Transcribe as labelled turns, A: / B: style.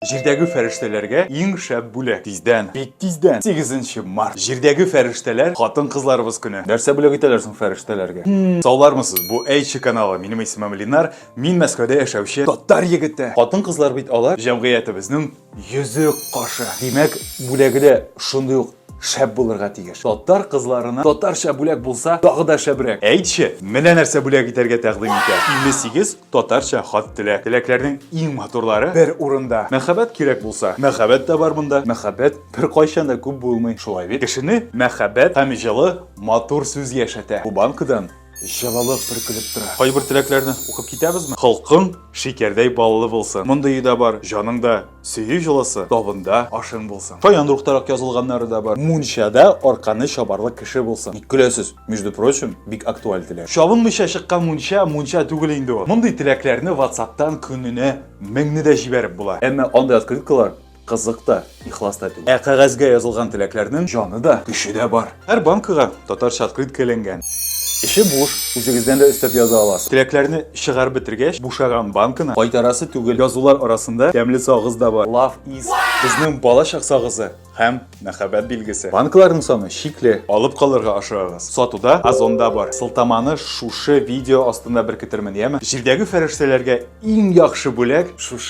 A: Җирдәге фәрештәләргә иң шәп бүләк. Тиздән, бик тиздән, 8 март. Җирдәге фәрештәләр, хатын-кызларыбыз көне. Нәрсә бүләк итәләр соң фәрештәләргә? Саулармысыз? Бу Әйче каналы. Минем исемем Линар. Мин Мәскәүдә яшәүче татар егете. Хатын-кызлар бит алар җәмгыятебезнең йөзе кашы. Димәк, бүләге дә шундый ук шәп булырга тиеш. Татар кызларына татарча бүләк булса, тагы да шәбрәк. Әйтче, менә нәрсә бүләк итәргә тәкъдим итә. 58 татарча хат теләк. Теләкләрнең иң матурлары бер урында. Мәхәббәт кирәк булса, мәхәббәт тә бар монда. Мәхәббәт беркайчан да күп булмый. Шулай бит? Кешене мәхәббәт һәм җылы, матур сүз яшәтә. Бу банкадан җылылык бөркелеп тора. Кайбер теләкләрне укып китәбезме? Холкың шикәрдәй баллы булсын. Мондые да бар. Җаның да Сөю җылысы, табында ашың булсын. Шаян рухтарак язылганнары да бар. Мунчада арканы чабарлык кеше булсын. Ник көләсез? Между прочим, бик актуаль теләк. Чабынмыйча чыккан мунча, мунча түгел инде ул. Мондый теләкләрне WhatsApp-тан көненә меңне дә җибәреп була. Әмма андый открыткалар кызык та, ихлас та түгел. Ә кәгазьгә язылган теләкләрнең җаны да, көче дә бар. Һәр банкага татарча открытка эленгән. Эче буш, үзегездән дә өстәп яза аласыз. Теләкләрне чыгарып бетергәч, бушаган банканы кайтарасы түгел. Язулар арасында тәмле сагыз да бар. Love is безнең балачак сагызы һәм мәхәббәт билгесе. Банкаларның саны чикле. Алып калырга ашыгыгыз. Сатуда Озонда бар. Сылтаманы шушы видео астында беркетермен, яме? Җирдәге фәрештәләргә иң яхшы бүләк шушы.